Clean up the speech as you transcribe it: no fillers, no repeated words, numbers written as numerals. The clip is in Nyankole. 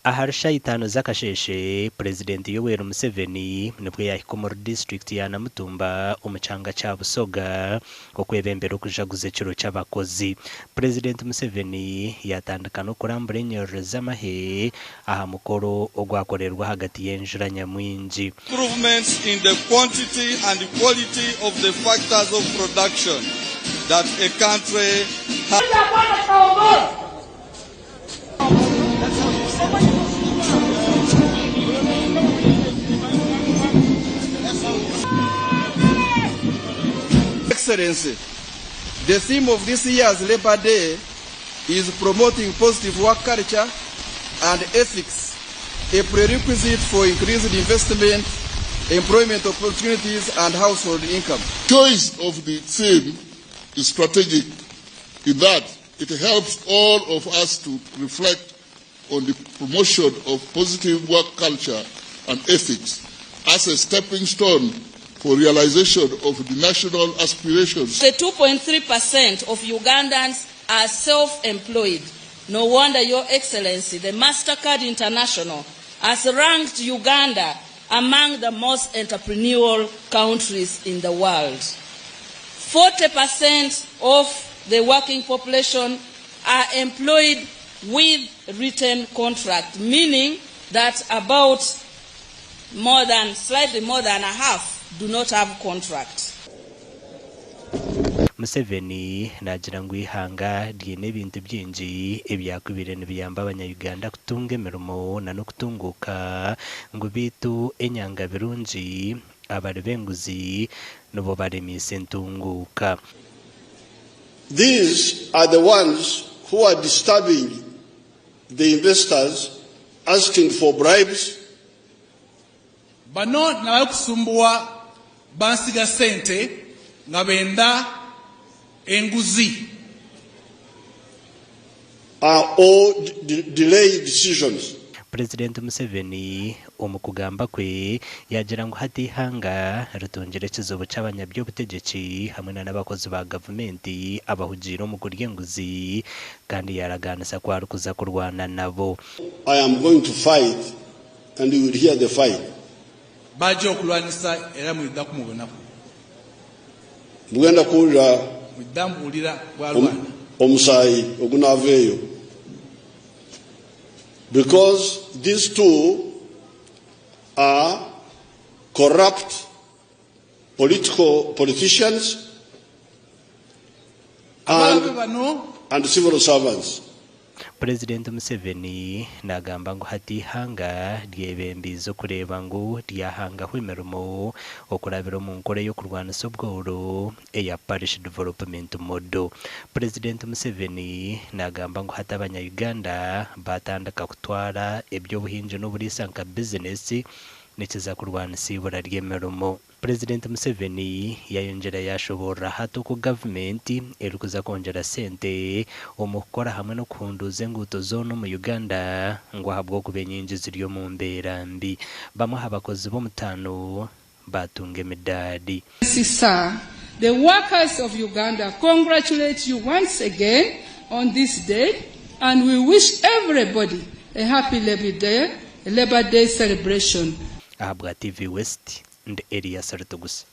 Ahari shaaha itaano z'akasheeshe, Purezidenti Yoweri Museveni nibwo yaahika omuri disiturikiti ya Namutumba omu kyanga kya Busoga okwebembera okujaguza ekiro ky'abakozi. Purezidenti Museveni yaatandika n'okurambura enyiriri z'amahe aha mukoro ogwakorerwa ahagati y'enjura nyamwingi. Improvements in the quantity and quality of the factors of production that a country has. Excellency, the theme of this year's Labour Day is promoting positive work culture and ethics, a prerequisite for increased investment, employment opportunities and household income. Choice of the theme is strategic in that it helps all of us to reflect on the promotion of positive work culture and ethics as a stepping stone for realization of the national aspirations. The 2.3% of Ugandans are self-employed. No wonder, Your Excellency, the MasterCard International has ranked Uganda among the most entrepreneurial countries in the world. 40% of the working population are employed with written contract, meaning that about more than, slightly more than a half do not have contract. Museveni naagira ngu eihanga ryine ebintu bingi ebyakubaire nibiyamba abanya-Uganda kutunga emirimo n'okutunguuka ngu beitu enyanga birungi abari b'enguzi nibo baremiise entunguuka. These are the ones who are disturbing the investors asking for bribes. Bano n'abarikusumbuwa bansiga sente nga benda enguzi. Are all delay decisions. Purezidenti Museveni omu kugamba kwe yaagira ngu hati eihanga ritungire ekizibu ky'abanyaby'obutegyeki hamwe na n'abakozi ba gavumenti abahugiire omu kurya enguzi kandi yaaragaanisa ku arikuza kurwana nabo. I am going to fight and you will hear the fight. Baija okulwanisa era mwidha kumubonaku. Mugenda kuwulira Mwidha muwulira bw'alwana. omusaayi ogunaava eyo because these two are corrupt political politicians Abarabe and, bano and civil servants. Purezidenti Museveni nagamba ngu hati eihanga ryebembiize okureeba ngu ryahangaho emirimo okurabira omu nkora ey'okurwanisa obworo eya Parish Development Model. Purezidenti Museveni nagamba ngu hati abanya-Uganda baatandika kutwara eby'obuhingi n'oburiisa nka bizinesi nikiza kurwanisa eibura ry'emirimo. Purezidenti Museveni yayongyera yashoboorora hati oku gavumenti erikuza kwongyera sente omu kukora hamwe n'okuhunduuza enguuto zoona omu Uganda ngu ahabw'okuba enyingi ziri omu mbeera mbi. Bamwe aha bakozi b'omutaano baatunga emidaari. Sir, the workers of Uganda congratulate you once again on this day and we wish everybody a happy Labour Day, Labour Day celebration. Ahabwa TV West, ndi Elias Rutugusa.